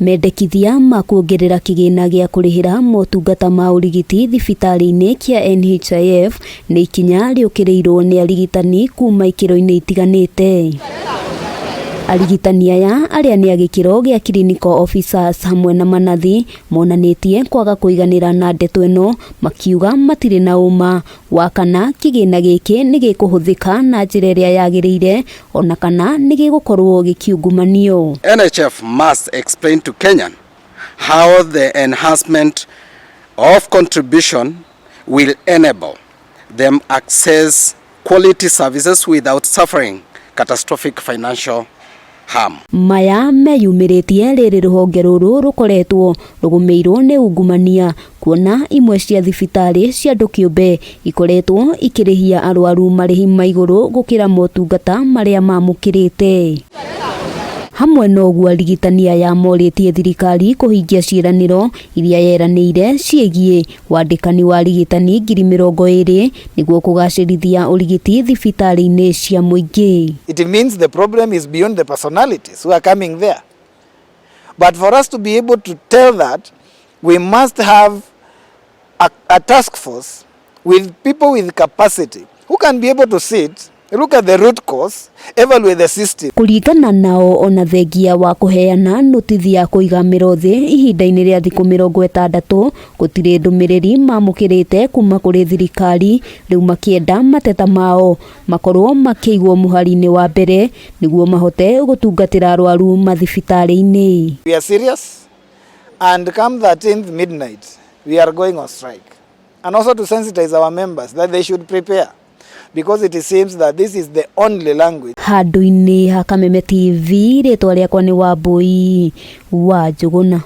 Mendekithia ma kuongerera kĩgĩna gĩa kũrĩhĩra motungata ma ũrigiti thibitarĩ-inĩ kĩa NHIF nĩ ikinya rĩũkĩrĩirwo nĩ arigitani kuma ikĩro-inĩ itiganĩte. Arigitani aya arĩa nĩ a gĩkĩro gĩa clinical officers hamwe na manathi monanĩtie kwaga kũiganĩra na ndeto ĩno, makiuga matirĩ na ũma wa kana kĩgĩna gĩkĩ nĩ gĩkũhũthĩka na njĩra ĩrĩa yagĩrĩire ona kana nĩ gĩgũkorwo gĩkiungumanio. NHIF must explain to Kenyan how the enhancement of contribution will enable them access quality services without suffering catastrophic financial harm. Maya meyumĩrĩtie rĩrĩ rũhonge rũrũ rũkoretwo rũgũmĩirwo nĩ ungumania, kuona imwe cia thibitarĩ cia andũ kĩũmbe ikoretwo ikĩrĩhia arwaru marĩhi ma igũrũ gũkĩra motungata marĩa mamũkĩrĩte. Hamwe na ũguo, arigitani aya morĩtie thirikari kũhingia ciĩranĩro iria yeranĩire ciĩgiĩ wandĩkani wa arigitani 20,000 nĩguo kũgacĩrithia ũrigiti thibitarĩ-inĩ cia mũingĩ. It means the problem is beyond the personalities who are coming there. But for us to be able to tell that, we must have a task force with people with capacity who can be able to sit, look at the root cause, evaluate the system. Kũringana nao, ona thengia wa kũheana notithi ya kũiga mĩro thĩ ihinda-inĩ rĩa thikũ 60, gũtirĩ ndũmĩrĩri mamũkĩrĩte kuma kũrĩ thirikari. Rĩu makĩenda mateta mao makorwo makĩigwo mũhari-inĩ wa mbere nĩguo mahote gũtungatĩra arwaru mathibitarĩ-inĩ. We are serious, and come 13th midnight, we are going on strike. And also to sensitize our members that they should prepare, because it seems that this is the only language. Handũ-inĩ ha Kameme TV, rĩtwa rĩakwa nĩ Wambui wa Njũgũna.